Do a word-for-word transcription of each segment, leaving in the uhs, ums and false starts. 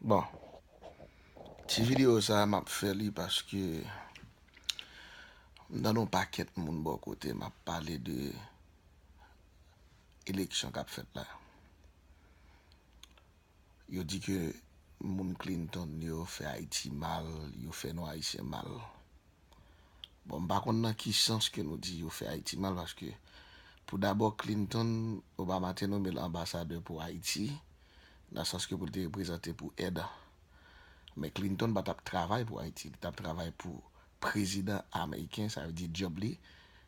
Bon, ti videyo sa a, m ap fè li paske m tande yon pakèt moun bò kote m ap pale de eleksyon k ap fèt la. Yo di ke moun Clinton yo fè Ayiti mal, yo fè nou Ayisyen mal. Bon, m pa konn nan ki sans ke nou di yo fè Ayiti mal, paske pou dabò, Clinton, Obama te nonmen l anbasadè pou Ayiti, nan sans ke pou l te reprezante pou èd. Men Clinton pa t ap travay pou Ayiti, li t ap travay pou prezidan ameriken, sa vle di djòb li,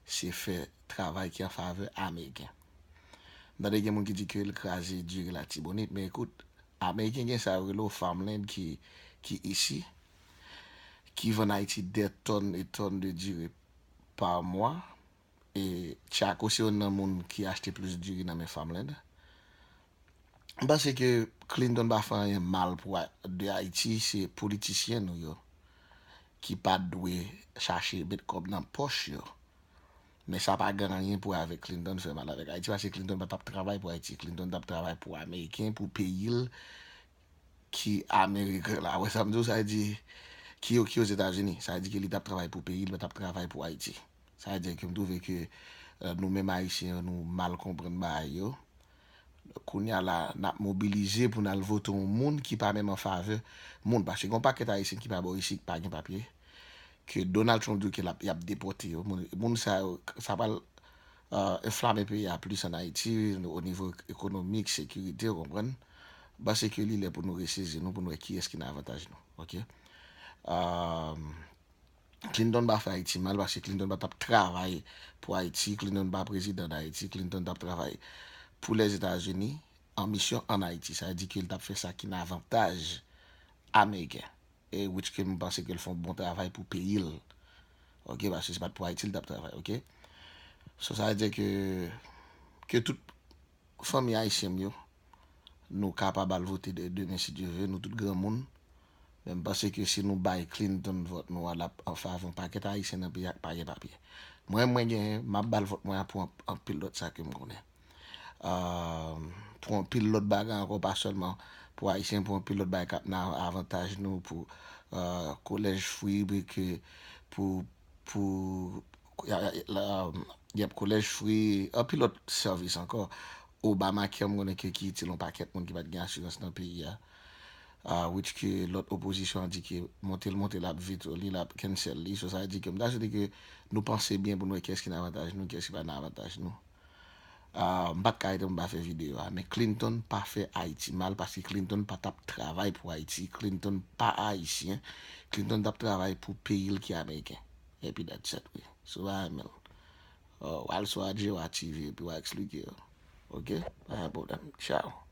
se fè travay ki an favè ameriken. M tande gen moun ki di ke l kraze diri Latibonit, men ekout, ameriken gen sa yo rele farmland ki, ki isi, ki vann Ayiti dè tòn e tòn de diri pa mwa. E Chaco se youn nan moun ki achte plis diri nan men farmland. M panse ke Clinton pa fè anyen mal pou a- de Ayiti, se politisyen nou yo ki pa dwe chache met kòb nan pòch yo. Men sa pa gen anyen pou wè avèk Clinton fè mal avèk Ayiti, paske Clinton pa t ap travay pou Ayiti. Clinton t ap travay pou Ameriken, pou peyi l ki Ameriken la. Wè sa m di w, sa vle di ki, ki Ozetazini. Sa vle di ke li t ap travay pou peyi l, li pa t ap travay pou Ayiti. Sa vle di ke m twouve ke, euh, nou menm Ayisyen yo, nou mal konprann bagay yo. Kounye a la, n ap mobilize pou n al vote yon moun ki pa menm an favè moun. Paske gen yon pakèt Ayisyen ki pa bò isi, ki pa gen papye. Ke Donald Trump di ke l ap, y ap depòte yo. Moun, moun sa yo, sa pral, euh, enflame peyi a plis ann Ayiti, o nivo ekonomik, sekirite, w konprann? M panse ke li lè pou nou resezi nou, pou nou wè kiyès ki nan avantaj nou. Oke? Euh, Clinton pa fè Ayiti mal, paske Clinton pa t ap travay pou Ayiti, Clinton pa prezidan d Ayiti, Clinton t ap travay pou Lèzetazini, an misyon ann Ayiti. Sa vle di ke l t ap fè sa ki nan avantaj Ameriken. E which ke m panse ke l fè yon bon travay pou peyi l. Oke, paske se pa t pou Ayiti l t ap travay, oke? So, sa vle di ke, ke tout fanmi ayisyen m yo, nou kapab al vote de, demen si Dye ve, nou tout granmoun. Men m panse ke si nou bay Clinton vòt nou a, l ap an favè yon pakèt Ayisyen nan peyi a k pa gen papye. Mwen, mwen genyen, m ap ba l vòt mwen an pou an- anpil lòt sa ke m konnen. Euh, pou anpil lòt bagay ankò, pa sèlman pou Ayisyen, pou anpil lòt bagay k ap nan avantaj nou, pou, euh, kolèj fri, pou ke, pou, pou, ya- ya- la- yep, kolèj fri, anpil lòt sèvis ankò. Obamacare, m konnen ke ki itil yon pakèt moun ki pa t gen asirans nan peyi a. Ah, which ke lòt opozisyon an di ke monte l monte l ap veto li, l ap cancel li. So, sa vle di ke m ta swete ke nou panse byen pou nou wè kiyès ki nan avantaj nou, kiyès ki pa nan avantaj nou. Ah, m pa t ka rete pou m pa fè videyo a, men Clinton pa fè Ayiti mal, paske Clinton pa t ap travay pou Ayiti, Clinton pa Ayisyen, Clinton t ap travay pou peyi l ki Ameriken. Epi that's it, wi. So, pa renmen l. Oh, w al sou Adjewa T V epi w a eksplike yo. Oke? Pa gen pwoblèm. Tchaw.